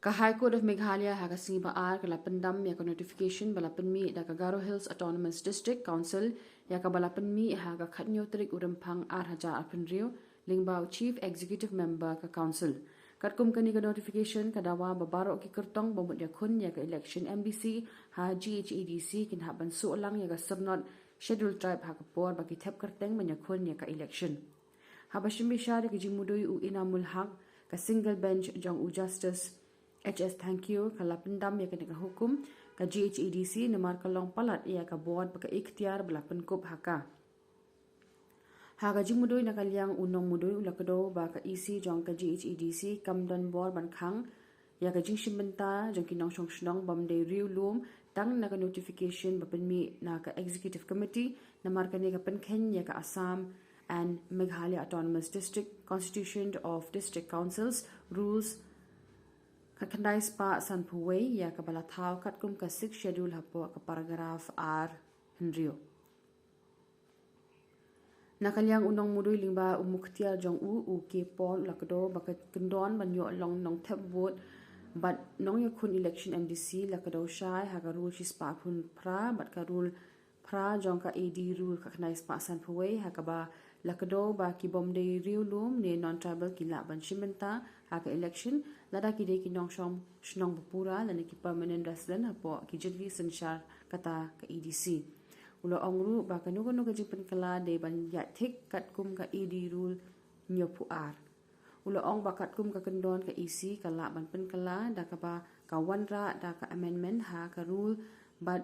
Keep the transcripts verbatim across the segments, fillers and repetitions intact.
Ka High Court of Meghalaya ha ka sngi ba ar ka la pyndam ïa ka notification ba la pynmih da ka Garo Hills Autonomous District Council, ïa kaba la pynmih ha ka khatnyo tarik u Rymphang ar hajar arphew hynriew, lyngba u Chief Executive Member ka Council. Katkum kane ka notification ka dawa ba baroh ki kyrtong ba mut ïakhun ïa ka election M D C ha G H A D C kin hap ban suh lang ïa ka syrnod Scheduled Tribe ha ka por ba ki thep kyrteng ban ïakhun ïa ka election. Haba shim bishar ïa ka jingmudui u Inamul Haq, ka single bench jong u Justice H S Thangkhiew ka la pyndam ïa kane ka hukum ka G H A D C namar ka long palat ïa ka board ba ka iktiar ba la pynkup ha ka. Ha ka jingmudui na ka liang u nongmudui u la kdew ba ka E C jong ka G H A D C kam don bor ban khang ïa ka jingshim bynta jong ki nongshong shnong bym dei riewlum tang na ka notification ba pynmih na ka Executive Committee, namar kane ka pynkheiñ ïa ka Assam and Meghalaya Autonomous District Constitution of District Councils Rules khatkhyndai spah sanphew wei, ïa kaba la thaw katkum ka Sixth Schedule hapoh ka paragraph ar hynriew. Na ka liang u nongmudui lyngba u muktiar jong u, u K Paul, u la kdew ba ka kyndon ban ïoh long nongthep vote bad nongïakhun election M D C la kdew shai ha ka rule shispah arphew phra bad ka rule phra jong ka A D rule khatkhyndai spah sanphew wei, ha kaba la kdew ba ki bym dei riewlum ne non-tribal ki lah ban shim bynta ha ka election lada ki dei ki nongshong shnong ba pura lane ki permanent resident hapoh ki jylliew synshar kata ka A D C. U la ong ruh ba kano kano ka jingpynkylla dei ban ïaid thik katkum ka A D rule hynñiewphew ar. U la ong ba katkum ka kyndon ka E C ka lah ban pynkylla da kaba ka wanrah da ka amendment ha ka rule bad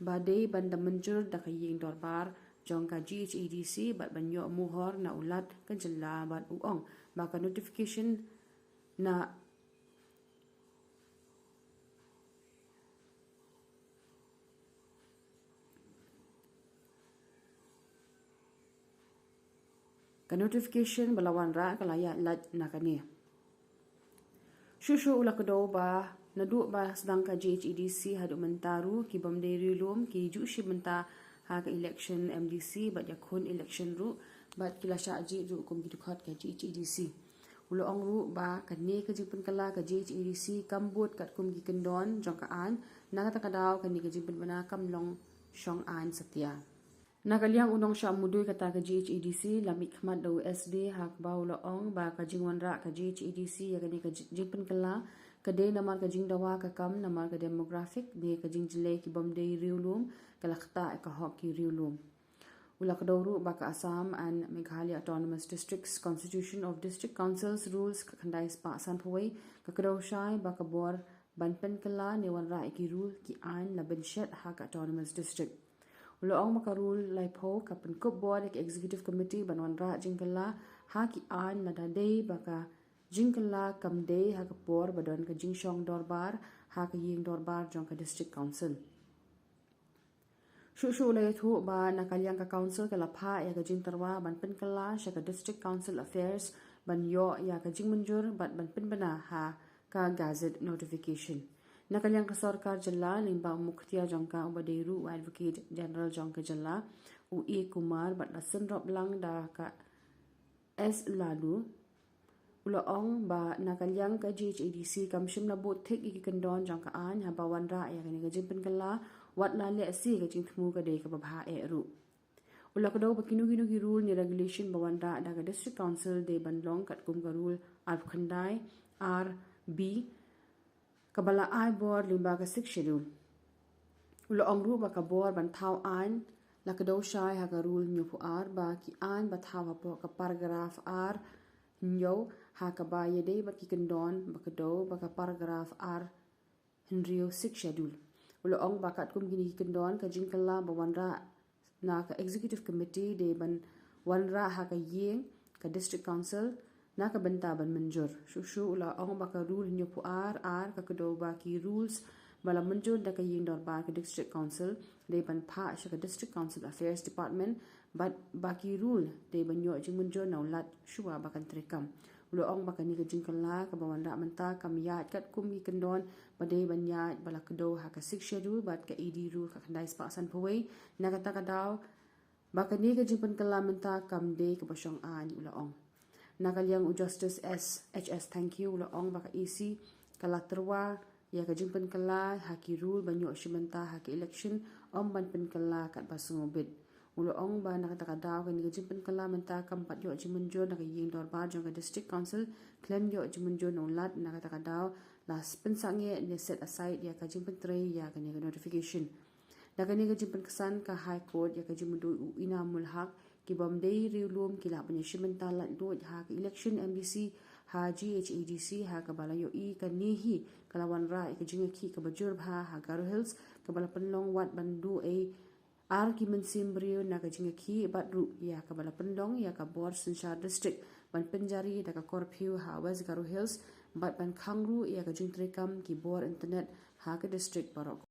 ba dei ban da mynjur da ka ïing dorbar jong ka G H A D C bad ban ïoh mohor na u Lat ka jylla bad u ong ba ka notification na ka notification ba la wanrah ka la ïaid lait na kane. Shuh shuh u la kdew ba naduh ba sdang ka G H A D C haduh mynta ruh ki bym dei riewlum ki ju shim bynta ha ka election M D C bad ïakhun election ruh bad ki la shah jied ruh kum ki dkhot ka G H A D C. U la ong ruh ba kane ka jingpynkylla ka G H A D C kam bud katkum ki kyndon jong ka aiñ, na kata ka daw kane ka jingpynbna kam long shong aiñ satia. Na ka liang u nongshah mudui kata ka G H A D C la mihkhmat da u S D ha kaba u la ong ba ka jingwanrah ka G H A D C ïa kane ka ji-, jingpynkylla ka dei namar ka jingdawa ka kam namar ka demographic ne ka jingjlei ki bym dei riewlum ka la ktah ïa ka hok ki riewlum. U la kdew ruh ba ka Assam and Meghalaya Autonomous Districts Constitution of District Councils Rules khatkhyndai spah sanphew wei ka kdew shai ba ka bor ban pynkylla ne wanrah ïa ki rule ki aiñ la bynshet ha ka Autonomous District. U la ong ba ka rule laiphew ka pynkup bor ïa ka Executive Committee ban wanrah jingkylla ha ki aiñ lada dei ba ka jingkylla kam dei ha ka por ba don ka jingshong dorbar ha ka ïing dorbar jong ka District Council. Shuh shuh u la ïathuh ba na ka liang ka Council ka la phah ïa ka jingtyrwa ban pynkylla sha ka District Council Affairs ban ïoh ïa ka jingmynjur bad ban pynbna ha ka Gazette notification. Na ka liang ka sorkar jylla lyngba u muktiar jong ka uba dei ruh u Advocate General jong ka jylla u A Kumar bad la synrop lang da ka S Ladu. U la ong ba na ka liang ka G H A D C kam shym la bud thik ïa ki kyndon jong ka aiñ haba wanrah ïa kane ka jingpynkylla wat la lehse ka jingthmu ka dei kaba bha eh ruh. U la kdew ba kino kino ki rule ne regulation ba wanrah da ka District Council dei ban long katkum ka rule arphew khyndai R B kaba la ai bor lyngba ka Sixth Schedule. U la ong ruh ba ka bor ban thaw aiñ la kdew shai ha ka rule hynñiewphew ar ba ki aiñ ba thaw hapoh ka paragraph ar hynñiew ha kaba ïadei bad ki kyndon ba kdew ba ka paragraph ar hynriew Sixth Schedule. U la ong ba katkum kine ki kyndon ka jingkylla ba wanrah na ka Executive Committee dei ban wanrah ha ka ïing ka District Council na ka bynta ban mynjur. Shuh shuh u la ong ba ka rule hynñiewphew ar ar ka kdew ba ki rules ba la mynjur da ka ïing dorbar ka District Council dei ban phah sha ka District Council Affairs Department bad ba ki rule dei ban ïoh jingmynjur na u Lat shuwa ba kan treikam. U la ong ba kane ka jingkylla kaba wanrah mynta kam ïaid katkum ki kyndon ba dei ban ïaid ba la kdew ha ka Sixth Schedule bad ka A D rule khatkhyndai spah sanphew wei, na kata ka daw ba kane ka jingpynkylla mynta kam dei kaba shong aiñ, u la ong. Na ka liang u Justice S H S Thangkhiew u la ong ba ka A C ka la tyrwa ïa ka jingpynkylla ha ki rule ban ïoh shim bynta ha ka election, ym ban pynkylla katba sngewbit. U la ong ba na kata ka daw kane ka jingpynkylla mynta kam pat ïoh jingmynjur na ka ïing dorbar jong ka District Council, khlem ïoh jingmynjur na u Lat. Na kata ka daw la pynsangeh ne set aside ïa ka jingpyntrei ïa kane ka notification. Na kane ka jingpynksan ka High Court ïa ka jingmudui u Inamul Haq, ki bym dei riewlum ki lah ban ïashim bynta laitluid ha ka election M D C ha G H A D C ha kaba la ïohi kane hi ka la wanrah ïa ka jingïakhih kaba jur bha ha Garo Hills, kaba la pynlong wat ban duh ei ar ki mynsiem briew na ka jingïakhih bad ruh ïa kaba la pynlong ïa ka bor synshar district ban pynjari da ka curfew ha West Garo Hills bad ban khang ruh ïa ka jingtreikam ki bor internet ha ka district baroh.